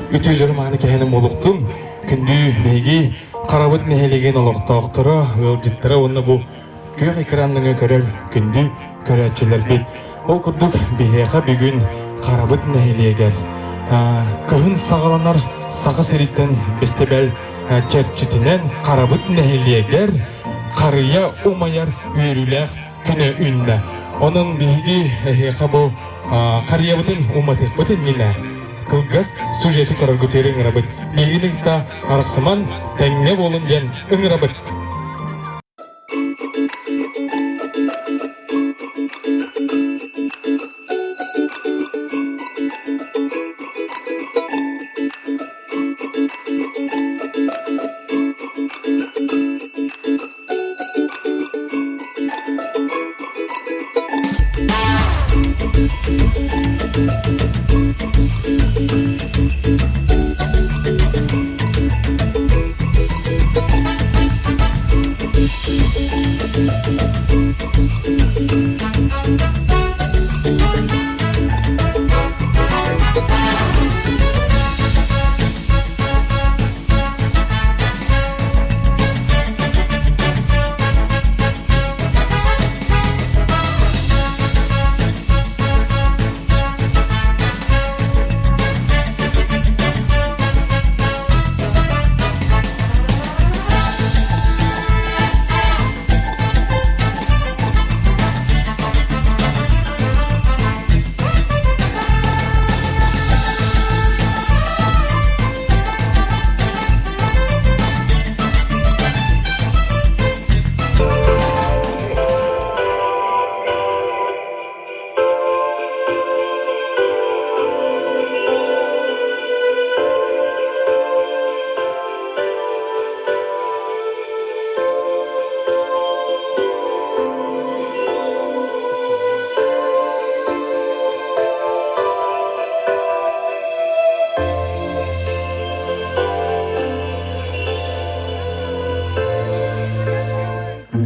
Үтүө дьону мааны кэһэним олуктун, күндү биһиги Харабыт нэһилиэгин олохтоохторо, ыалдьыттара уонна бу күөх экранныҥы көрөр күндү көрөөччүлэрбит. Ол курдук биһиэхэ бүгүн Харабыт нэһилиэгэр кыһын саҕаланар Саха сириттэн бэстибээл чэрчитинэн Харабыт нэһилиэгэр харыйа умайар үөрүүлээх күнэ үүннэ. Онон биһиги эһиэхэ бу харыйабытын уматыахпыт иннинэ кылгас сюжеты көрөргүтүгэр ыҥырабыт. Биһигини кытта арахсыман, тэҥҥэ буолун диэн ыҥырабыт.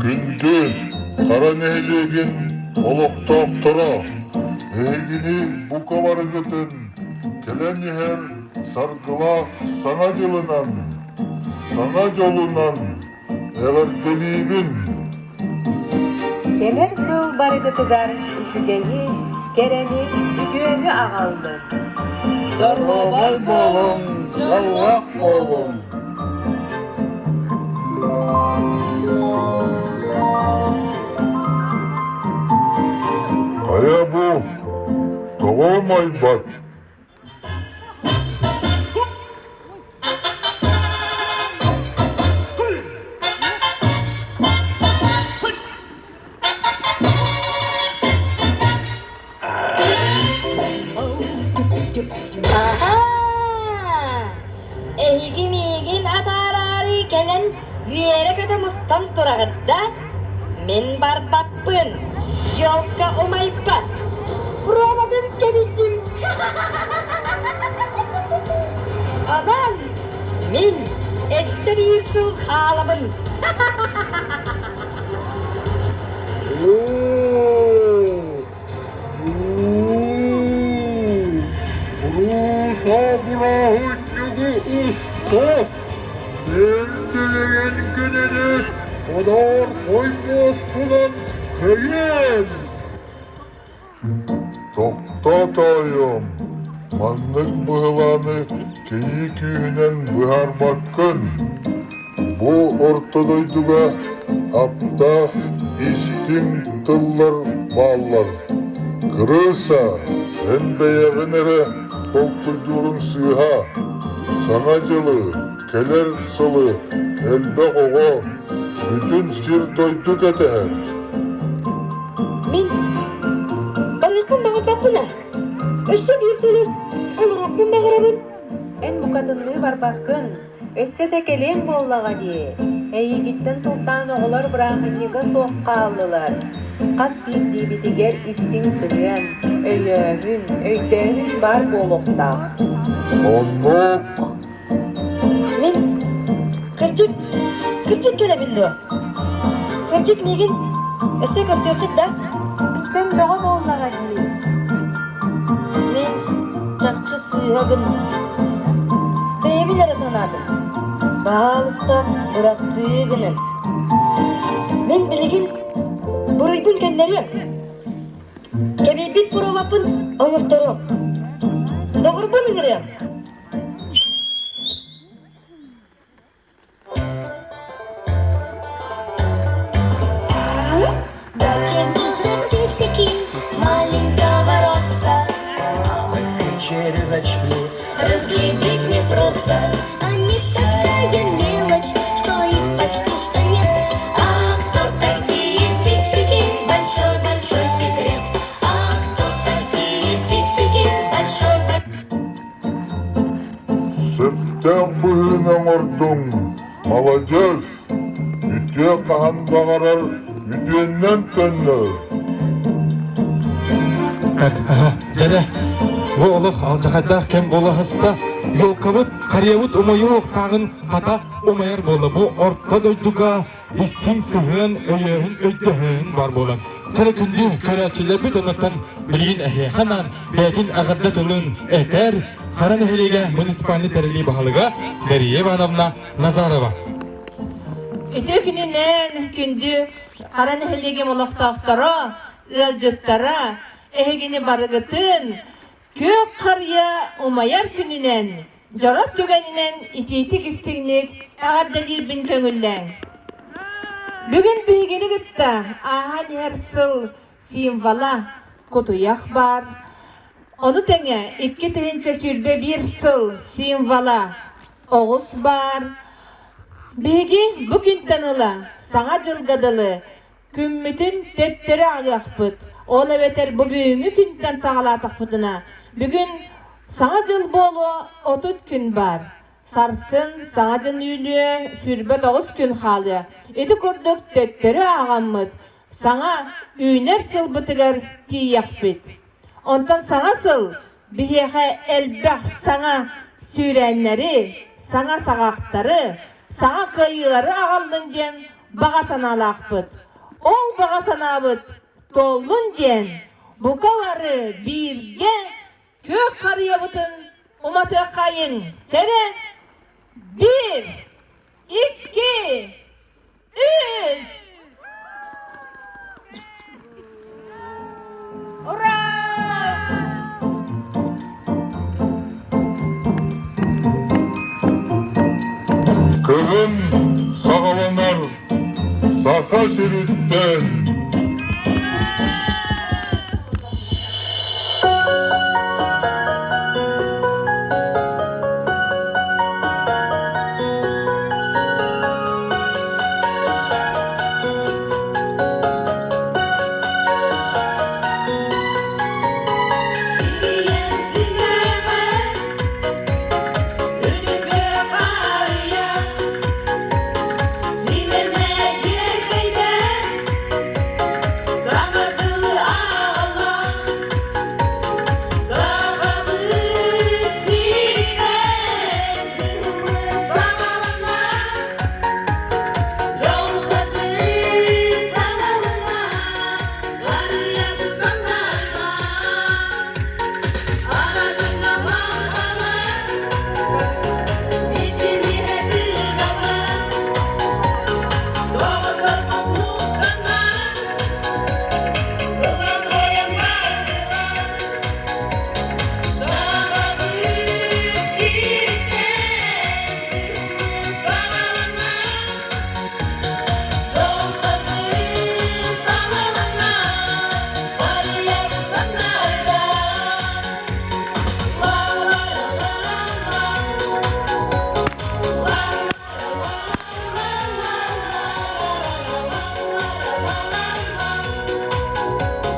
Күндү Хара нэһилиэгин олохтоохторо, эһигини бука барыгытын кэлэн иһэр саргылаах Саҥа дьылынан, саҥа дьолунан эҕэрдэлиибин! Кэлэр сыл барыгытыгар үчүгэйи, кэрэни, үтүөнү аҕаллын! Доруобай буолуҥ, дьоллоох буолуҥ! Хайа бу, тоҕо умайбат? Аһаа! Эһиги миигин атаараары кэлэн үөрэ-көтө мустан тураҕыт да? Мин барбаппын, елка умайбат. Пробатын кэбийдим. Онон мин өссө биир сыл хаалабын. Уруу-саа бырааһынньыгы уста, мен билигин кинини ходоор хоймуоспунан көйүөм. Тохтоо тоойуом, маннык быһылааны кэйии күүһүнэн быһаарбаккын. Бу орто дойдуга аптаах истиҥ тыллар бааллар. Кырыыса, эн бэйэҕин эрэ толкуйдууруҥ сыыһа. Саҥа дьылы, кэлэр сылы элбэх оҕо, бүтүн сир-дойду кэтэһэр. Мин барыахпын баҕарбаппын ээ. Өссө биир сылы олоруохпун баҕарабын. Эн букатынныы барбаккын, өссө да кэлиэҥ буоллаҕа дии. Эйигиттэн сылтаан оҕолор бырааһынньыга суох хааллылар. Хас биирдиибитигэр истиҥ сыһыан, өйөөһүн, өйдөөһүн баар буолуохтаах. Оннук Мин кырдьык, кырдьык кэлэбин дуо? Кырдьык миигин өссө көрсүөххүт да? Сөҥ бөҕө буоллаҕа дии. Мин чахчы сыыһа гынным. Бэйэбин эрэ санаатым. Баһаалыста, бырастыы гыныҥ. Мин билигин буруйбун көннөрүөм. Кэбийбит боруобаппын оҥорторуом. Доҕорбун ыҥырыам. Фиксики маленького роста. Мамы через очки Разглядеть непросто. Они такая мелочь, что их почти что нет. А кто такие фиксики? Большой-большой секрет. А кто такие фиксики? Большой-большой Сөптөөх быһыыны оҥордуҥ, маладьыас! Үтүө хаһан баҕарар үтүөннэн төннөр. Так, ага, дьэ бу олох алдьархайдаах кэм буола хаста. Елкабыт, харыйабыт умайуохтааҕын хата умайар буолла. Бу орто дойдуга истиҥ сыһыан, өйөөһүн, өйдөһөөһүн бар буолан. Чэрэ күндү көрөөччүлэрбит оннуттан билигин эһиэхэ анаан бэйэтин эҕэрдэ тылын этэр Хара нэһилиэгэ муниципальнай тэриллии баһылыга Дария Ивановна Назарова. Үтүө күнүнэн күндү Хара нэһилиэгим олохтоохторо, ыалдьыттара, эһигини барыгытын күөх харыйа умайар күнүнэн, дьоро түгэнинэн итиитик-истиҥник эҕэрдэлиирбин көҥүллээҥ. Бүгүн биһигини кытта ааһан иһэр сыл символа кутуйах баар. Ону тэҥэ 2021 сыл символа оҕус баар. Биһиги бу күнтэн ыла Саҥа дьылга дылы күммүтүн төттөрү аҕыахпыт. Ол эбэтэр бу бүгүҥҥү күнтэн саҕалаатахпытына, бүгүн Саҥа дьыл буолуо 30 күн баар. Сарсын Саҥа дьыл үүнүө 29 күн хаалыа. Ити курдук төттөрү ааҕаммыт, саҥа үүнэр сылбытыгар тиийиэхпит. Онтон саҥа сыл биһиэхэ элбэх саҥа сүүрээннэри, саҥа саҕахтары, саҥа кыайыылары аҕаллын диэн баҕа санаалаахпыт. Ол баҕа санаабыт туоллун диэн бука бары бииргэ күөх харыйабытын уматыаххайыҥ. Чэрэ, биир, икки, үс! Ура! Кыһын саҕаланар Саха сириттэн.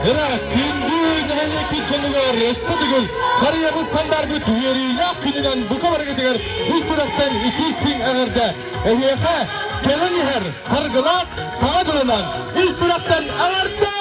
Ыра күндү нэһилиэкпит дьонугар өссө төгүл харыйабыт сандарбыт үөрүүлээх күнүнэн бука барыгытыгар үс сүрэхтэн итии-истиҥ эҕэрдэ! Эһиэхэ кэлэн иһэр саргылаах саҥа дьылынан үс сүрэхтэн эҕэрдэ!